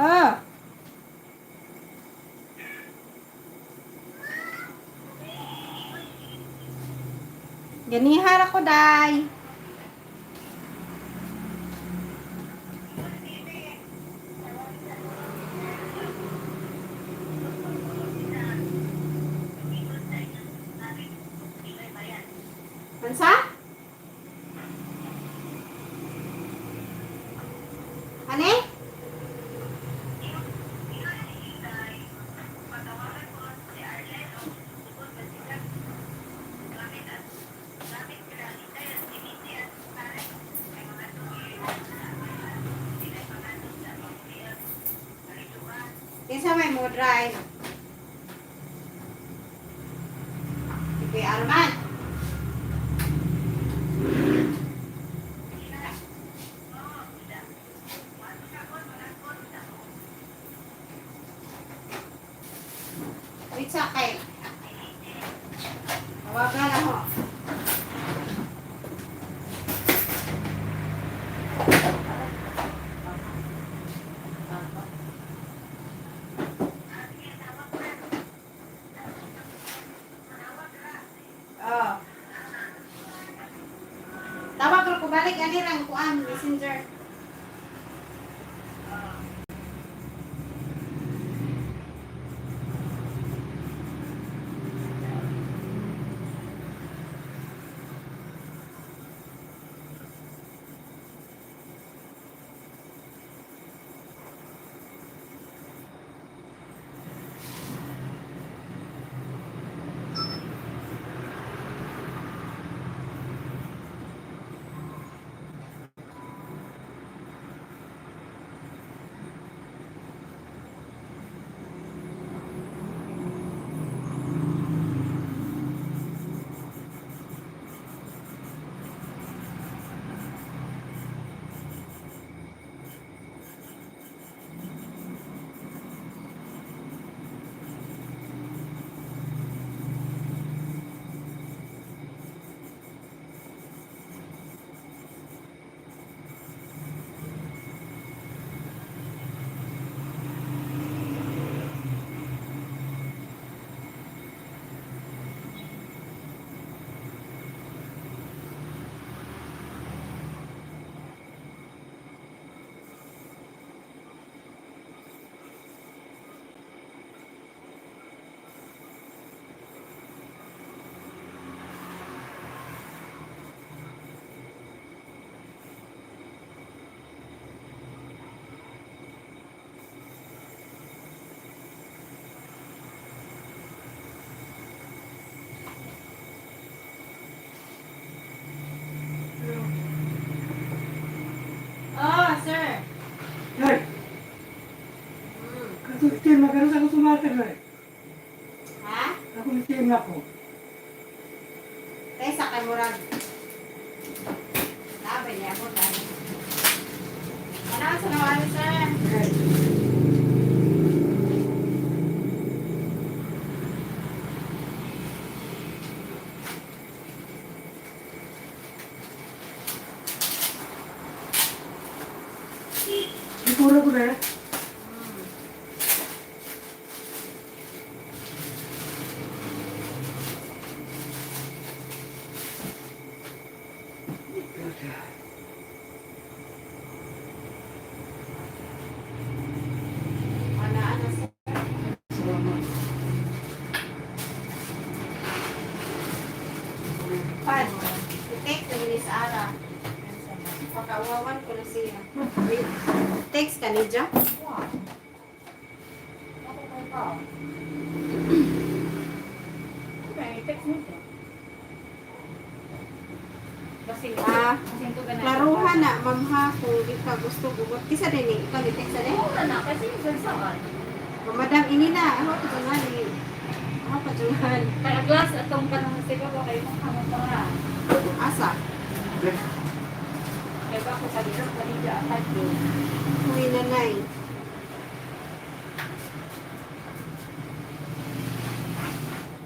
Ah. Ganihar ako, day. Unsa? Ani? Kinsa may mo drive? Si Kuya Arman. Wait sa kay. Tawagan ako. Oh. Tawag ko balik ani rang kuan Messenger. Oh, sir. Ay, katong team na karon sa sumatag na. Ha? Ako team na ko. Kaysa kay murag. Laban niya ako tayo. Ano sa naman, sir? Okay. Siguro ko na. Ano, ano, sir? Salamat. Pan. I-text na ni sa Ara. Pakauwawan ko na siya. Wait. Text ka ni Jo? Wow. Ako kay pa. Okay, text mo to. Kasi, kasi ito ka na. Klaruhan na, ma'am ha, kung di ka gusto gugot. Kisa din eh, ikaw ni text din. Oo na na, kasi yung saan. Oh, madam, ini na. Ako pa dyan eh. Ako pa dyan. Kaya glass atong kanang sigaw ko kayo mong kamot pa nga. Asa? Kaya ba ako sa dito, kanina ang tagyo. Uy, nanay.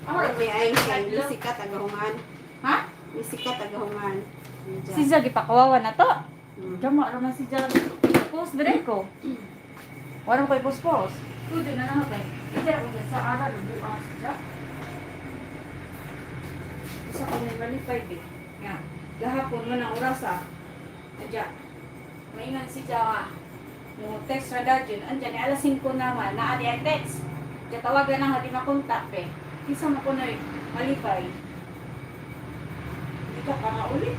Ako, May ay kay sikat agahungan. Ha? May sikat agahungan. Si Zagi pakawawa na to. Mm. Jama raman si Zagi. Post dire ko. Wala ko post post. Pwede na lang kay. Ija ko sa ara buang si Zag. Isa ko may malipay eh. Nga. Gahapon man ang oras ah. Adya. Maingan si Jawa. Mo text ra dayon andyan ni alas 5 naman naa di ang text. Diya tawagan na di makontak pe. Kinsa mo kunoy malipay. Ikaw ka nga uli.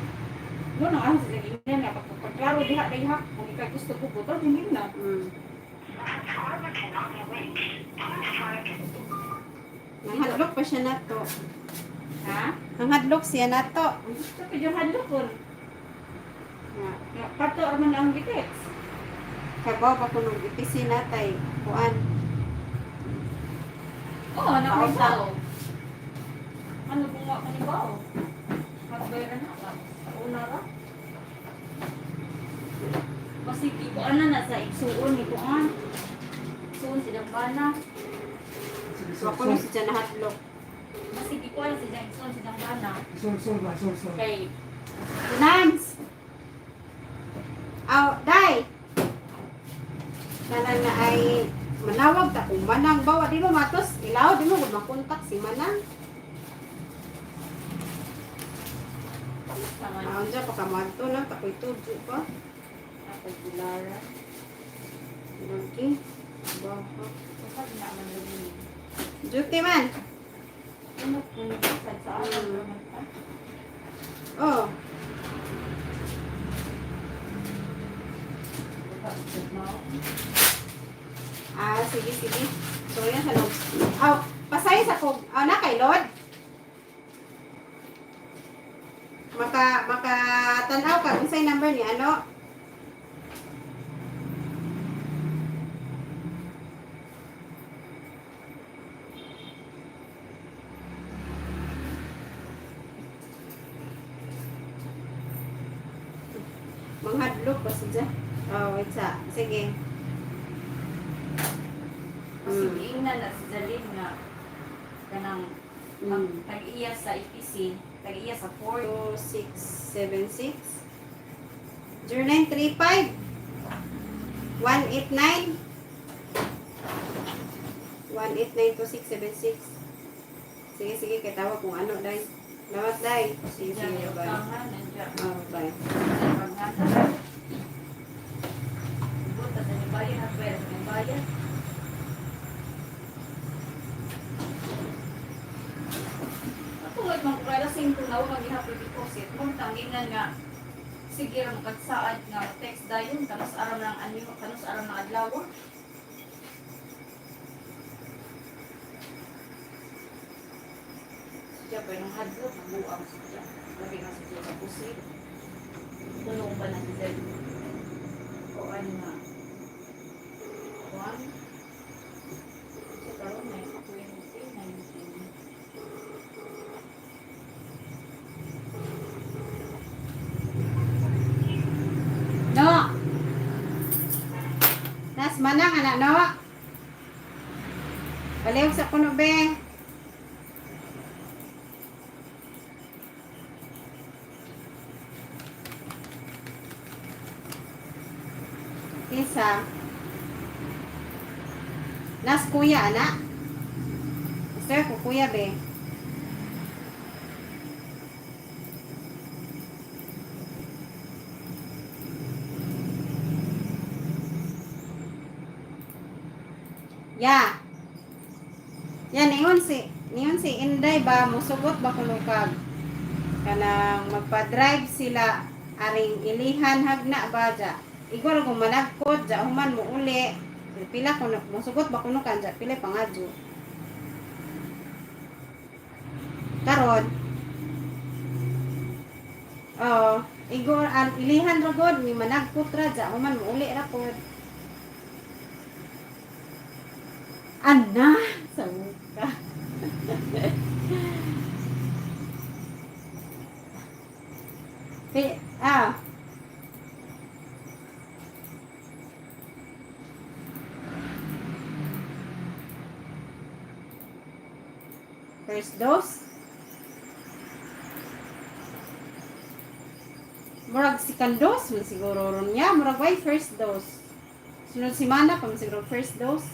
No, nang ahas sa ina na pagklaro diha diha kung ikaw gusto ko buto din na. Nanghadlok pa siya nato. Ha? Nanghadlok siya nato. Gusto ko yung hadlokon. Nga. Nga kato ra man ang gitext. Kabaw pa kuno ipisi natay. Kuan. Oo, oh, nakabaw. Ano kung wa ka ni bao? Magbayran na ka. Sa una ra. Kasi di ko ana na sa igsuon ni kuan. Igsuon si Dambana. Sige, Wa sol, kuno sol. siya nahadlok. Kasi di ko ana sa igsuon si Dambana. Sol, sol ba? Sol, sol. Kay Nance. Aw, day. Kanang na ay manawag ta kung manang bawa di mo matos ilaw di mo gud makontak si manang. sama Aon dyan, pagkamadto na, takoy tudyo pa. ako Lara. Okay. Baha. Kapag na man lagi. Duty man. Ano po yung sa araw naman pa? Oh. Ah, sige, sige. So, yan sa loob. Aw, pasay sa kog. Aw, na kay Lord. Maka tan-aw ka unsay number ni ano? Manghadlok pa siya. Oh, wait sa. Sige. Kasi giingnan na si Jalin nga kanang ang tag-iya sa EPC, tag-iya sa port. 2, 6, 7, 6. 0935 189 1892676. Sige, sige, kay tawag kung ano, day. Lawat, day. Sige, Diyan sige, yung bye. tangan, nandiyan. Oh, bye. Sa paghata. Buta sa inyong bayan, hardware sa inyong bayan. Katulad man kung kaya sing kung nawa maghihapon deposit, kung tangingan nga sige ra makagsaad nga text dayon kanus aram ng anyo kanus aram ng adlaw. Siya pa yung hadlok, buang siya. Labi nga siya sa pusit. Tulong pa na si Zed. O ano nga. One. Sa karon na 20, 19. No! Nas manang, anak, no? Palihog sa kuno, be. Isa. Nas kuya, anak. Sir, ko kuya, be. Ya. Ya, ningon si Inday ba musugot ba kuno kag kanang magpa-drive sila aring ilihan hagna ba ja. Igor kung managkot ja human mo uli. Pila kuno musugot ba kuno kan ja pila pangadyo. Karon. Oh, igor an ilihan ra god ni managkot ra ja human mo uli ra pod. Ana, sa muka. Ah. First dose. Murag second dose man siguro ron niya. Murag why first dose? Sunod semana pa man siguro first dose.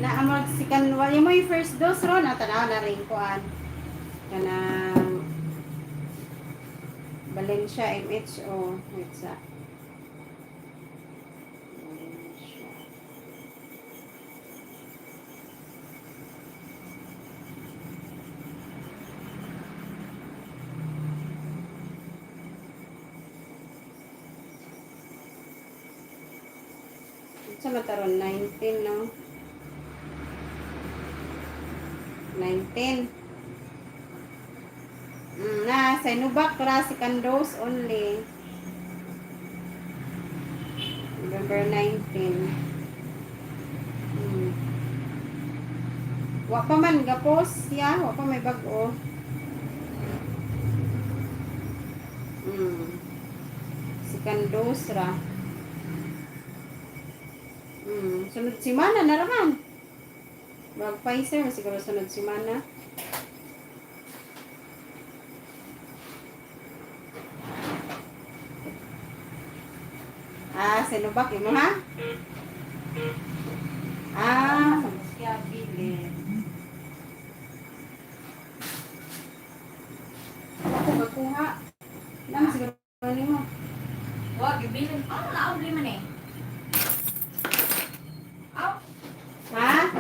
Na amag second wa mo yung first dose ron at tanaw na rin kuan. Kanang Valencia MHO wait sa Valencia. Sa mataron 19, no? 19. Na, Sinovac ra, second dose only. November 19. Wa pa man gapos ya, wa pa may bag-o. Second dose ra. Sunod simana na raman. Mag Pfizer siguro sunod simana. Ah, Sinovac imo ha? Ah, Sa siya bilin. Ako magkuha. Nang siguro nimo. Wa gibilin. Ah, naubli man eh. Aw, Ha?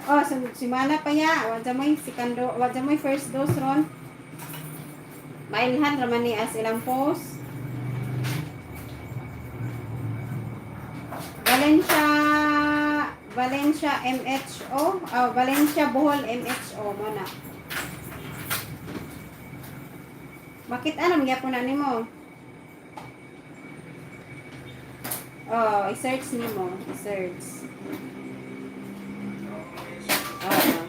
Oh, sunod simana pa ya. Wa mo'y second do, wa mo'y first dose ron. Mailhan raman ni as ilang post. Valencia Valencia MHO, oh, Valencia Bohol MHO mo na. Bakit anong gyapon na nimo? Oh, i-search nimo, i-search. Oh.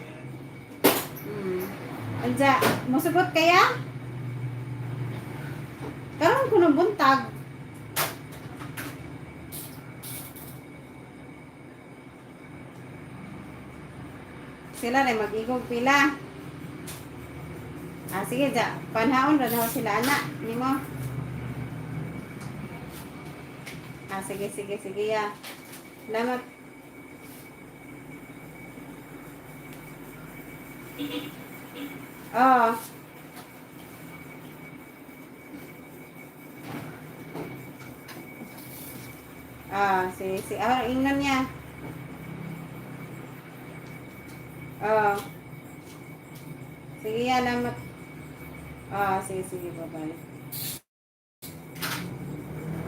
Anja, musugot kaya? Karon kuno buntag. Sila rin mag-igog pila. Ah, sige, ja. Panhaon ra na ho sila, ana. Nimo. Ah, sige, sige, sige, ya. Salamat. Oh. Ah, sige, sige. Ah, ingnan niya. Oh. Sige, ya, salamat. Ah, sige, sige, bye-bye.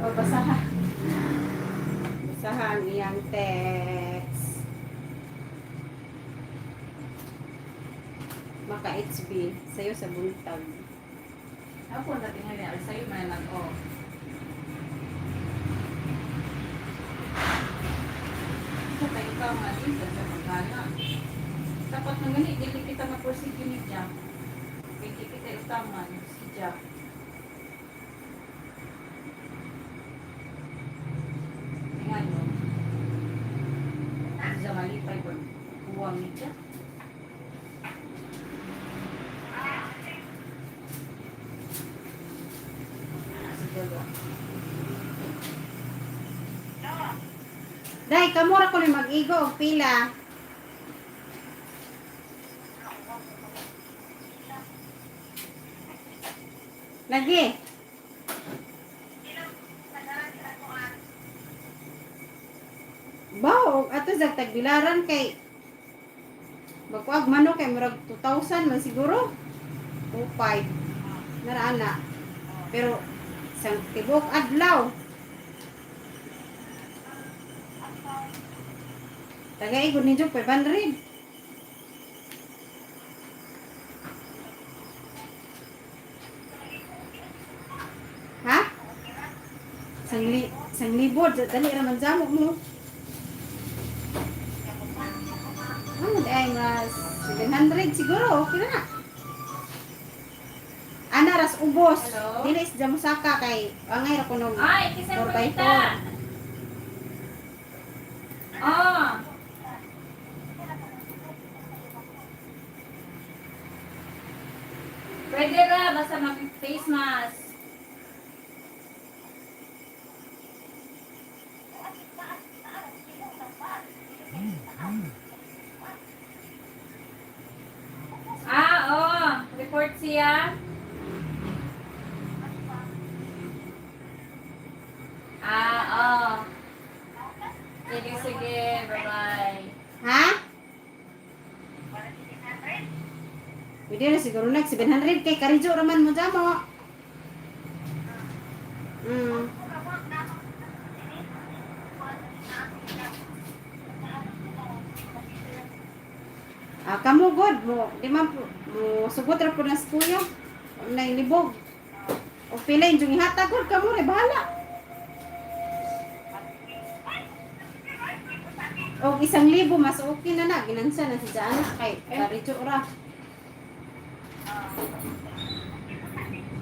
Oh, basaha. Basaha ang iyang text. Maka HB, sa'yo sa buntag. Ako na tingali al sayo man lang oh. Sa tayo ka nga din sa magana. Dapat na gani dili kita ma-persige ni Jack. Kay di kita utangan si Jack. Tingnan mo. Siya malipay ko. Kuwang ni Jack. Siguro. Day, kamura ko ni mag-igo og pila. Lagi. Bao, og ato sa tagbilaran kay magkuag manok kay murag 2,000 man siguro. 2,500. Naraan na. Pero sa tibok adlaw. Tagay gud ninyo 500. Ha? Sanglibo, dali ra man jamok mo. Ano ay mas 700 siguro, okay na. Ana ras ubos. Hello? Dili is jamusaka kay angay ra kuno. Ay, kisay 4 by pa kita. Ah. Pwede ra, basta mag-face mask. Ah, oh. Report siya. Ah, oh. Sige, sige. Bye-bye. Ha? Pwede na siguro nag 700 kay karidyo raman mo jamo. Ah, kamo god mo, di man mo sugot ra po na sa kuya. Na libog. O pila yung ihatag god kamo re bahala. O 1,000 mas okay na na ginansa na si Jana kay karidyo ra.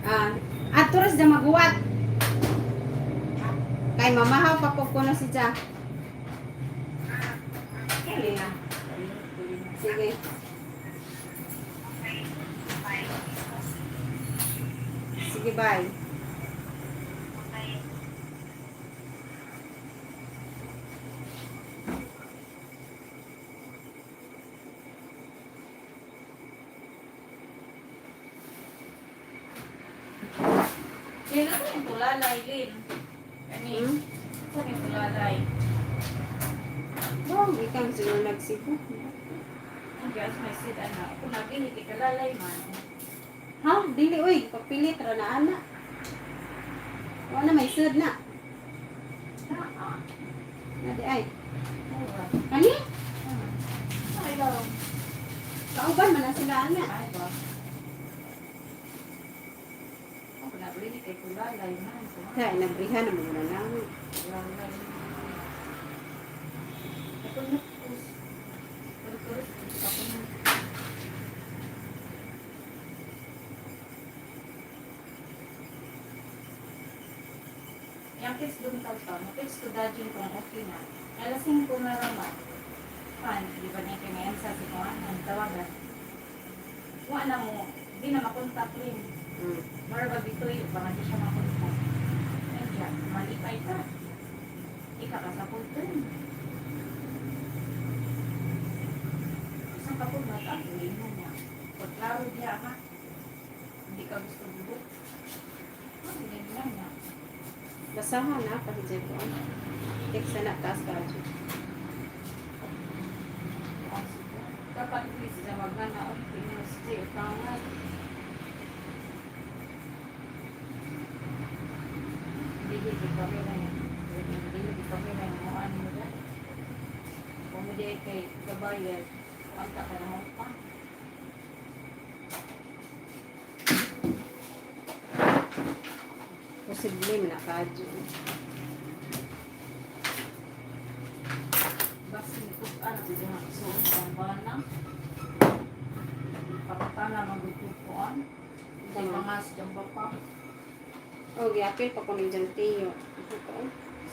Ah, ato ra siya maguwat. Kay mamahaw pa po kuno si Ja. Kaya na. Sige. Sige, bye. Lin, ano yung tulalay, Lin? Kani, Hmm? ano yung tulalay? Oh, ikaw sino nagsibo. Ang gas may sit, ana. Kung nabili, di ka lalay man. Ha? Dili oy, papilit ra na ana. Wala may sud na. Naa. Na di ay. Mura. Kani? Ay, daw. Kauban man na sila ana. Ay, ba? Kung nabili, kay tulalay man. Kay nabrihan na mo na lang. Tulalay. Ako na, pus. Pero, ako na. Yang kids dun tao, mapits to dajin kung okay na. Alas 5 na raman. Pan, di ba niya kinayan sa si Juan, ang tawagan. Wa na mo, di na makontak rin. Mara ba bitoy, baka di siya makontak. Nandiya, malipay ka. Ika ka sa pultun. Isang kapag bata, uwi na niya. Pag klaro diya ha, hindi ka gusto bubuk. Ah, hindi na niya. Basahan na pag ko. Text na taas ka. Dapat please sa magana o pinos di utangan. Dili di kami na yan. Dili di kami na yung mga ano ba? Kung mo di kay kabayad, ang ka na mo pa. Posible man na kadyo. Basta ni kung ano di na suot ang bana. Pakatala magutupuan. Hindi mga sa pa. Oh, giapil pa ko ni John Tio.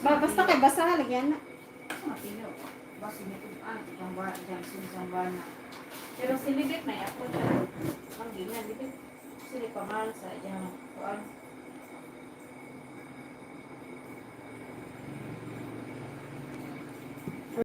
Ba basta kay basahan lagi ana. Sa tiyo. Basta ni kung ano di ang bana diyan suot ang bana. Pero si Libit may ako dyan. Ang gina, Libit. Sili pangal sa dyan. Kuan.